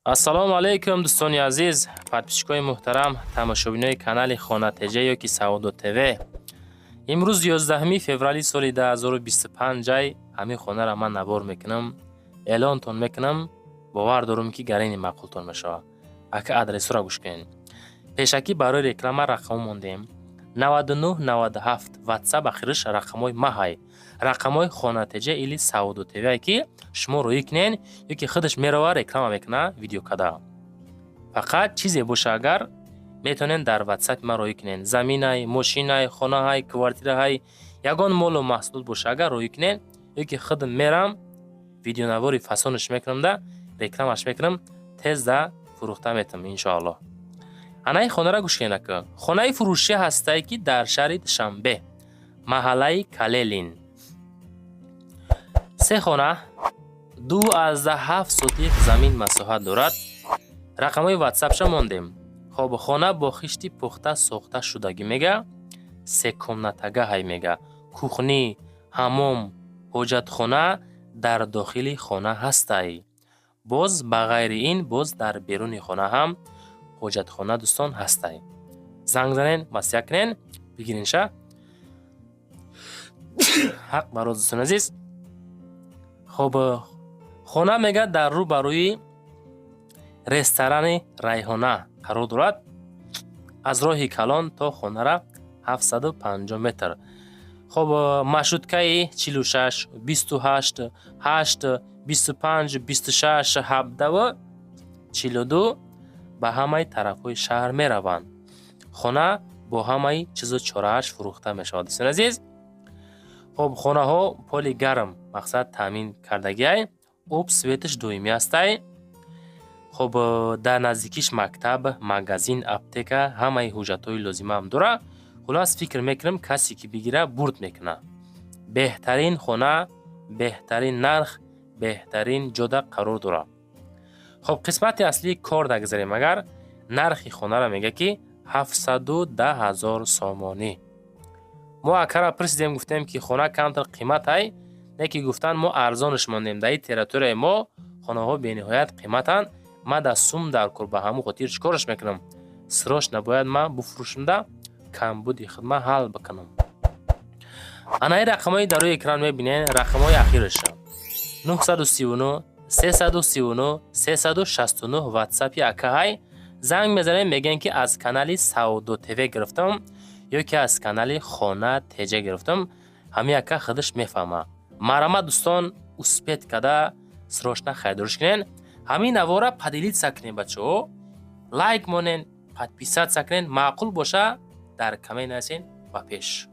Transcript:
Ассалому алайкум, дӯстони азиз, подписчикои муҳтарам, тамошобинои канали Хона ТЖ ёки Савдо ТВ. Имрӯз 11 феврали соли 2025. Ҳамин хонаро ман навор мекунам, эълонтон мекунам. Бовар дорум, ки гарини маъқултон мешавад. Ака, адресҳоро гӯш кунед. Пешакӣ барои реклама рақамҳо мондем: 99 97 ватсап, ахириш рақамҳои маҳай, рақамҳои Хона ТЖ или Савдо ТВ, ки шумо роӣ кунен ё ки худаш мерава, реклама мекуна видео када. Фақат чизе боша агар, метавонен дар ватсапи ман роӣ кунен: заминай, мошинай, хонаҳай, квартираҳай, ягон молу маҳсулот боша агар, роӣ кунен, ё ки худам мерам, видеонавори фасонаш мекунам да, рекламаш мекунам, тезда фурӯхта метавам, иншоаллоҳ. Анаи хонаро гӯш кунед, ака. Хонаи фурӯшӣ ҳастае, ки дар шаҳри Душанбе, маҳаллаи Калелин, се хона, 2,7 сотих замин масоҳат дорад. Рақамҳои ватсапша мондем. Хоб, хона бо хишти пухта сохта шудагӣ мега, се комнатага ҳай мега, кухня, ҳаммом, ҳоҷатхона дар дохили хона ҳастай. Боз ба ғайри ин, боз дар беруни хона ҳам ҳоҷатхона, дӯстон, ҳастай. Занг занен, маслиҳат кунен, бигиринша. Ҳақ бароз, дӯстони азиз. Хоб, хона мега дар рӯ ба рӯи ресторани Райҳона қарор дорад. Аз роҳи калон то хонара 750 метр. Хоб, маршруткаи 46, 28, 8, 25, 26, 17ву 42 ба ҳамаи тарафҳои шаҳр мераванд. Хона бо ҳамаи чизу чорааш фурӯхта мешавад, дӯстони азиз. Хоб, хонаҳо поли гарм, мақсад, таъмин кардагиай, об, светаш доимӣ ҳастай. Хоб, дар наздикиш мактаб, магазин, аптека, ҳамаи ҳуҷҷатҳои лозимаам дора. Хулос, фикр мекунам, касе ки бигира, бурд мекунад. Беҳтарин хона, беҳтарин нарх, беҳтарин ҷода қарор дорад. Хоб, қисмати аслии кор нагзарем агар, нархи хонаро мега, ки 710 000 сомонӣ. Мо акара пурсидем, гуфтем, ки хона камтар қиматай, не ки гуфтанд, мо арзонаш мондем, дар ин территорияи мо хонаҳо бениҳоят қиматанд, ма да сум дар кор, ба ҳамун хотир чӣ кораш мекунам, срочно бояд ман буфурӯшамда, камбуди худма ҳал бикунам. Анаи рақамҳои дар рӯи экран мебинед, рақамҳои ахираша: 939 339 369, ватсапи акаҳай. Занг мезанем, мегӯем, ки аз канали Савдо ТВ гирифтам ё ки аз канали Хона ТЖ гирифтам. Ҳамин ака худаш мефаҳма. Марҳамат, дӯстон, успеть када срочно харидориш кунен. Ҳамин навора поделиться кунем, бачаҳо, лайк монен, подписаться кунен. Маъқул боша, дар коммент нависен. Ба пеш.